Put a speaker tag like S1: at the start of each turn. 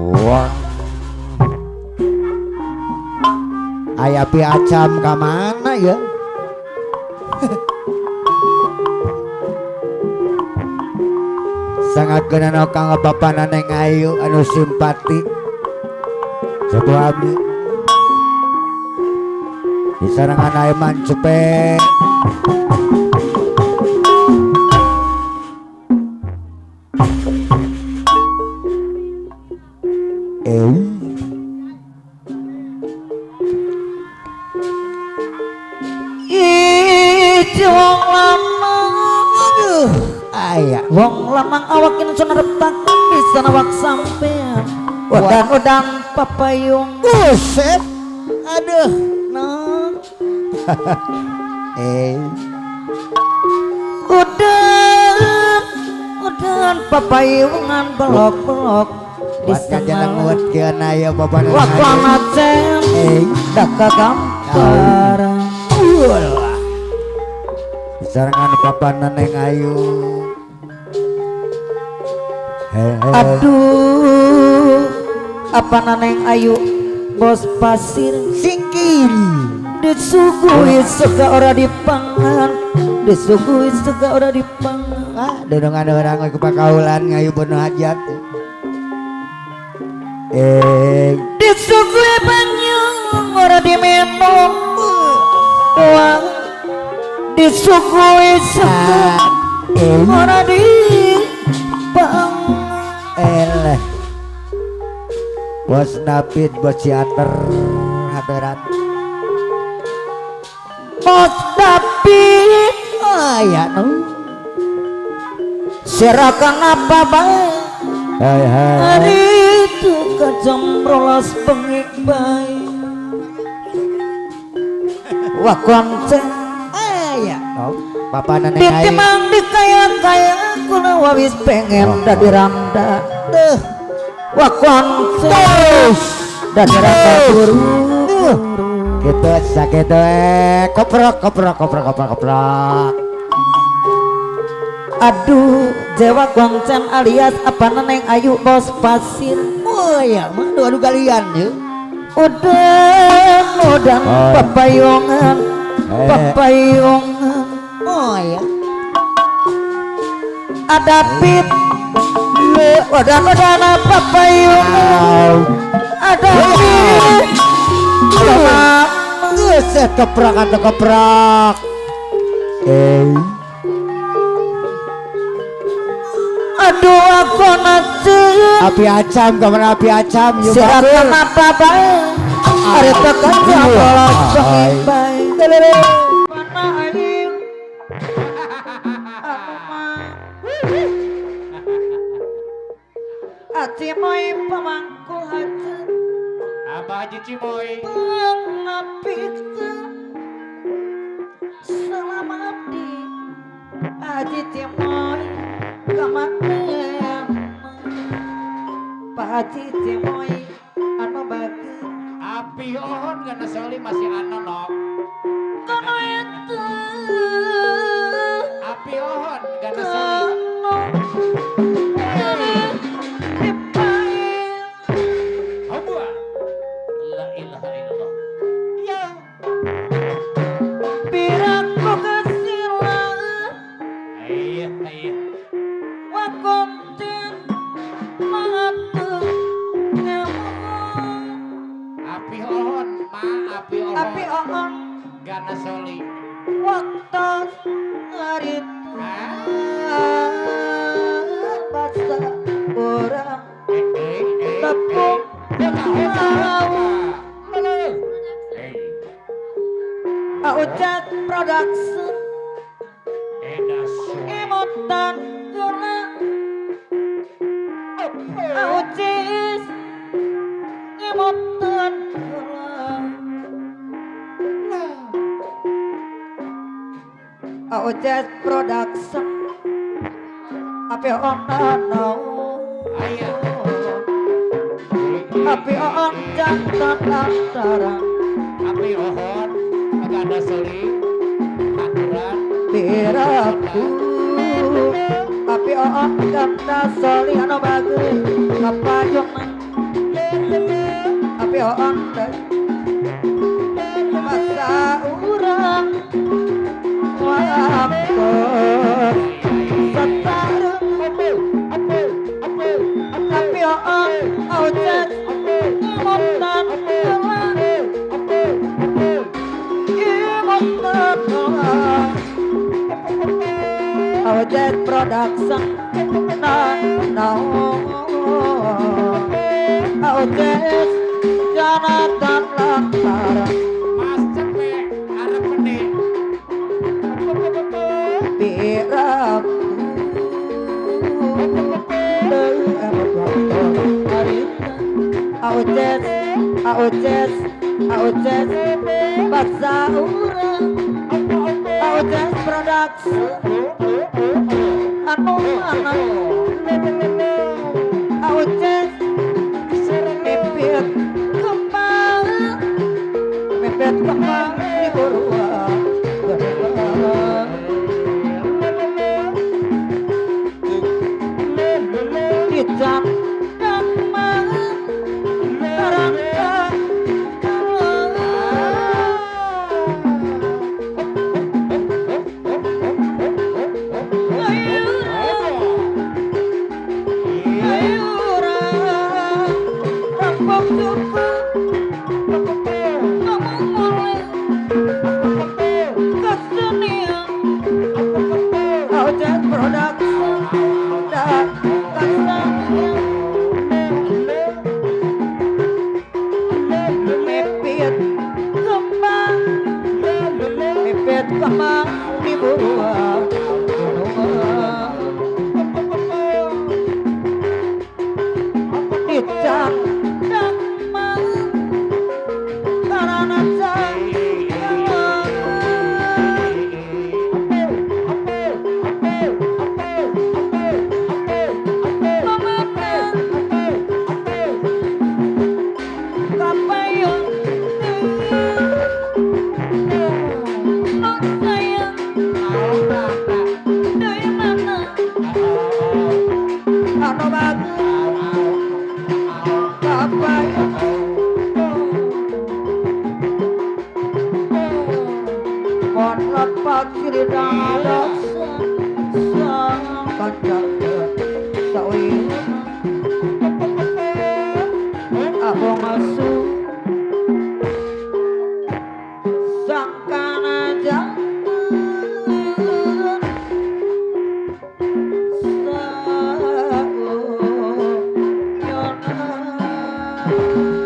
S1: Wah. Aya pi acam ka mana ya? Sangat genano kang bapana Neng Ayu anu simpati. Sebuah abdi. Disarangan Aiman Cepe.
S2: Ih, wong lanang,
S1: aduh, aya
S2: wong lanang awak ini arep takon bisa nawak sampean. Udan-udan papayung.
S1: Buset. Aduh,
S2: nah. Udan, udan papayungan belok-belok di
S1: sana.
S2: Waktu acem, dak kagambaran.
S1: Sarangan bapak Neneng Ayu.
S2: Aduh, apa Neneng Ayu bos pasir
S1: singkir.
S2: Disuguhi sega ora dipangan, disuguhi sega ora dipangan.
S1: Ah, dodongan orang ke pakaulan ngayu bono hajat.
S2: Disuguhi banyu ora diminum. Wah, disuguhi sega ora dipangan.
S1: Eleh. Bos David, bos teater haturan.
S2: Bos David,
S1: oh ya no.
S2: Serakan apa bae?
S1: Hai hai.
S2: Hari itu ke jam 12 bengi bae. Wah konce,
S1: ya. Oh, papa Neneng Ayu.
S2: Ditimang dikaya-kaya kuna wis pengen dadi randa.
S1: Duh.
S2: Wah konce, dadi randa guru.
S1: Gitu sakit koprok koprok koprok koprok koprok.
S2: Aduh, jewa koncen alias apa Neneng Ayu bos pasir.
S1: Oh iya, mah aduh kalian ya.
S2: Udah, udah papayungan, papayungan.
S1: Oh iya.
S2: Ada pit, udah udah papayungan. Ada pit.
S1: Buset, keprak atau keprak.
S2: Aduh aku nanti
S1: api acam, kamar api acam.
S2: Silakan apa bae? Hari tekan jam 12 bae. Mana aing? Anu mah. Ati moy pamangku hajat.
S3: Abah Haji Cimoy.
S2: Pangapikeun selama abdi Haji Cimoy kamaneh Pak Haji Cimoy anu bageun
S3: api ohon gana soli masih ano nok
S2: kono eta
S3: api ohon gana soli la ilaha illallah ya
S2: piraku kesilan
S3: iya iya
S2: wakonten mangatuh ngemong
S3: api ohon ma api ohon
S2: api ohon
S3: gana soli
S2: waktu hari basa orang tepung Ucap production emotan guna ucis emotan guna Ucap production api onano api on jantan lantaran
S3: api ohon ada soli aturan
S2: piraku api oon ganda soli anu bagus kapayung Api on masa urang waktu setarung api on aucet imotan kelang imotan kelang Aucet production na na Aucet Jonathan Lantaran
S3: Mas cepek arep meneh.
S2: Piraku Aucet Aucet Aucet Basa urang Aucet production anu mana Aucet mepet kembang mepet kembang di buruan dicap kembang rangka
S3: Thank you.